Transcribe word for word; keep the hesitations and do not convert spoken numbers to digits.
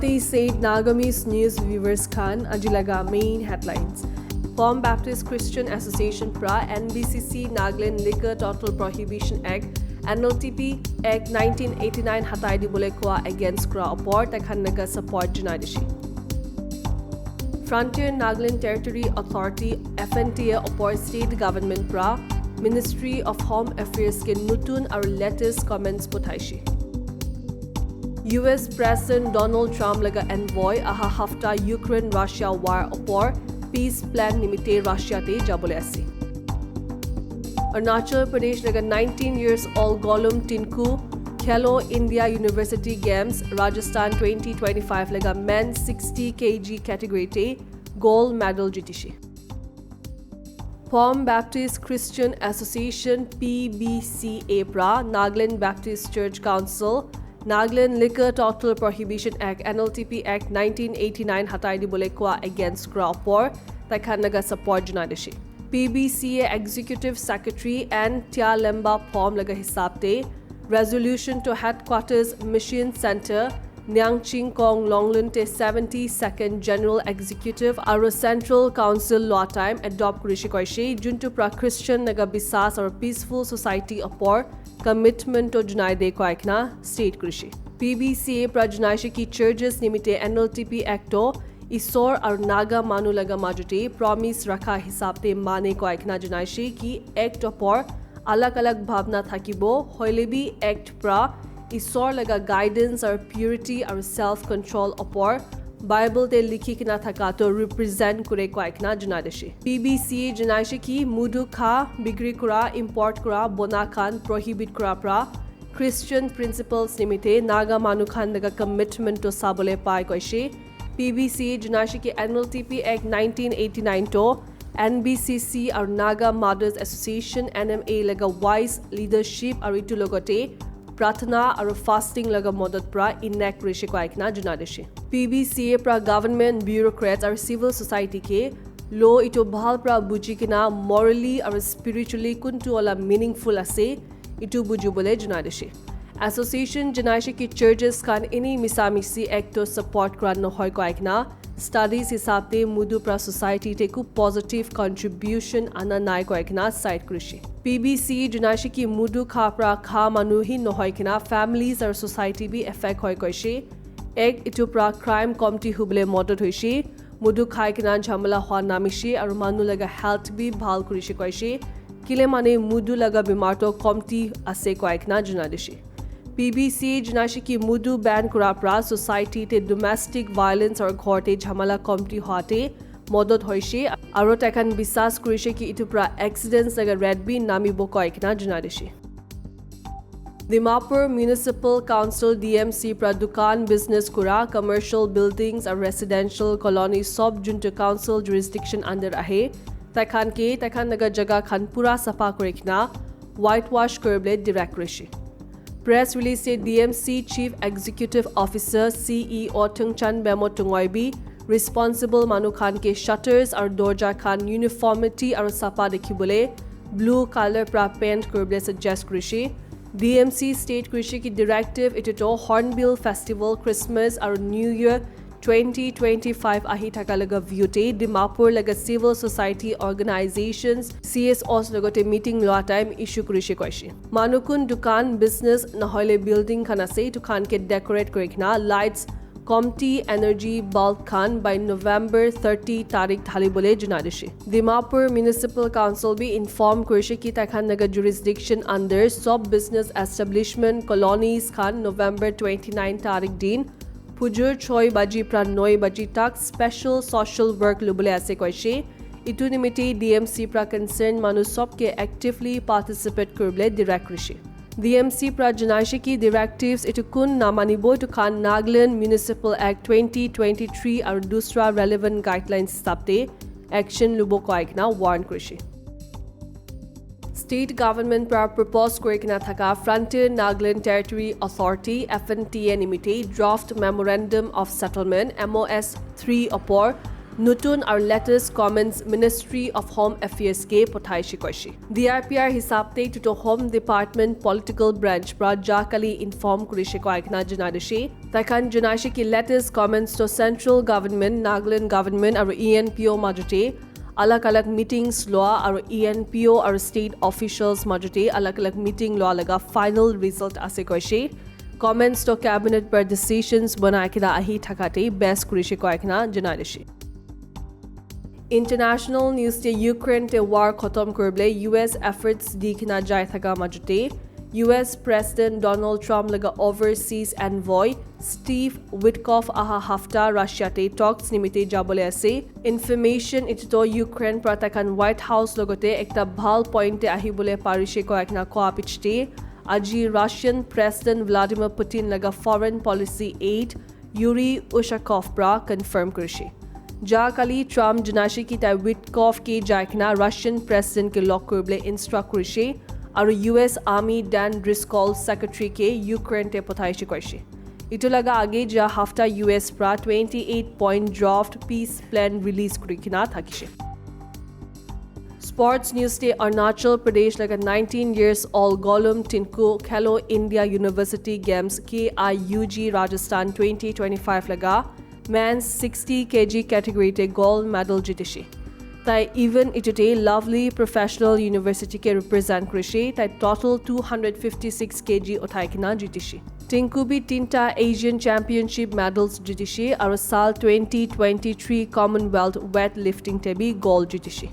They said Nagamese news viewers khan aji laga main headlines. Phom Baptist Christian Association pra N B C C Nagaland Liquor Total Prohibition Act, N L T P Act nineteen eighty-nine hatai dibole koa against kura opor taikhan laga support janai dishi. Frontier Nagaland Territory Authority, F N T A opor state government pra Ministry of Home Affairs ke nutun aru latest comments pothaishi. U S President Donald Trump laga envoy aha hafta Ukraine Russia war opor peace plan nimite Russia te jabole ase. Arunachal Pradesh laga nineteen years old Golum Tinku Khelo India University Games Rajasthan twenty twenty-five laga men sixty K G category te gold medal jitishi. Phom Baptist Christian Association, P B C A pra Nagaland Baptist Church Council, Nagaland Liquor Total Prohibition Act, N L T P Act nineteen eighty-nine hatai dibole koa against kura opor taikhan laga support janai dishi. P B C A Executive Secretary N Tia Lemba Phom laga hisab te resolution to headquarters Mission Center Nyangching Kong Longlun te seventy-second General Executive aru Central Council lua time adopt kurishi koishi, juntu pra Christian laga bisas aru peaceful society opor commitment to junai de koikna state kurishi. P B C A pra junaishi ki churches nimite N L T P Act to Isor aru Naga manu laga majute promise rakha hisab te mane koikna junaishi ki Act opor alag alag bhavna thakibo, hoile bi Act pra Isor laga guidance aru purity aru self control opor Bible te likhi kena thaka to represent kure koikna janai dishi. P B C A janaishi ki mudu kha, bikri kura, import kura, bona khan prohibit kura pra Christian principles nimite Naga manu khan laga commitment to sabole pai koishi. P B C A junaishi ki N L T P Act nineteen eighty-nine to N B C C aru Naga Mothers Association, N M A laga wise leadership aru itu logote prathana aru fasting laga modot pra enact kurishi koikna janai dishi. P B C A pra government bureaucrats aru civil society ke law itu bhal pra buji kena morally aru spiritually kuntu wala meaningful ase itu bujibole janai dishi. Association janaishi ki churches khan ini misa misi act to support kura nohoi koikna studies hisab te mudu pra society te ku positive contribution ana nai koikna cite kurishi. P B C janaishi ki mudu kha pra kha manu hi nohoi kena families aru society bi affect hoi koishi. Act itu pra crime komti hubole modot hoishi. Mudu khai kena jhamala hua namishi aru manu laga health bi bhal kurishi koishi. Kile mane mudu laga bimar to komti ase koikna janai dishi. P B C janaishi ki mudu ban kura pra society te domestic violence aru ghor te jhamala komti hua te modot hoishi aru taikhan bisas kurishi ki itu pra accidents laga rate bi namibo koikna janai dishi. Dimapur Municipal Council, D M C pra dukan business kura commercial buildings aru residential colony sob juntu council jurisdiction under ahe, taikhan ke taikhan laga jaga khan pura safa kuri kena whitewash kuribole direct kurishi. Press release te D M C Chief Executive Officer, C E O Thungchan Bemo Tungoi bi responsible manu khan ke shutters aru dorja khan uniformity aru safa dikhibole blue color pra paint kuribole suggest kurishi. D M C state kurishi ki directive itu to Hornbill Festival, Christmas aru New Year twenty twenty-five ahi thaka laga view te Dimapur laga civil society organizations, C S Os logote meeting lua time issue kurishi koishi. Manu kun dukan, business nahoile building khan ase itu khan ke decorate kuri kena lights komti energy bulb khan by November thirty tarik dhali bole janai dishi. Dimapur Municipal Council bi inform kurishi ki taikhan laga jurisdiction under sob business establishment colonies khan November twenty-nine tarik din phujur choi baji pra noi baji tak special social work lubole ase koishi. Itu nimite D M C pra concern manu sob ke actively participate kuribole direct kurishi. D M C pra janaishi ki directives itu kun namanibo itu khan Nagaland Municipal Act twenty twenty-three aru dusra relevant guidelines hisab te action lubo koikena warn kurishi. State government pra propose kuri kena thaka Frontier Nagaland Territory Authority, F N T A nimite draft memorandum of settlement, M O S three opor Nutun aru latest comments Ministry of Home Affairs ke pothaishe koishe. D I P R hisab te etu toh Home Department political branch pra ja kali inform kurishe koikena janai dishe. Tai khan janaishe ki latest comments toh central government, Nagaland government aru E N P O majote alag alag meetings loa aru E N P O aru state officials majote alag alag meeting loa laga final result ase koishe. Comments toh cabinet pra decisions banai kena ahi thakate base kurishe koikena janai dishe. International news te Ukraine te war khotom kuribole U S efforts di kena jai thaka majote U S President Donald Trump laga overseas envoy Steve Witkoff aha hafta Russia te talks nimite jabole ase. Information etu toh Ukraine pra taikhan White House logote ekta bhal point te ahibole parishe koikena koa pichete aji Russian President Vladimir Putin laga foreign policy aide Yuri Ushakov pra confirm kurishe. Ja kali Trump janaishe ki tai Witkoff ke jai kena Russian President ke log kuribole instruct kurishe aru U S Army Dan Driscoll secretary ke Ukraine te pothaishe koishe. Etu laga age ja hafta U S pra twenty eight point draft peace plan release kuri kena thakishe. Sports news te Arunachal Pradesh laga nineteen years old Golum Tinku Khelo India University Games K I U G Rajasthan twenty twenty-five laga men's sixty K G category te gold medal jitishe. Tai even etu te Lovely Professional University ke represent kurishe. Tai total two hundred fifty-six K G uthai kena jitishe. Tinku bi tinta Asian Championship medals jitishe aru sal twenty twenty-three Commonwealth weightlifting te bi gold jitishe.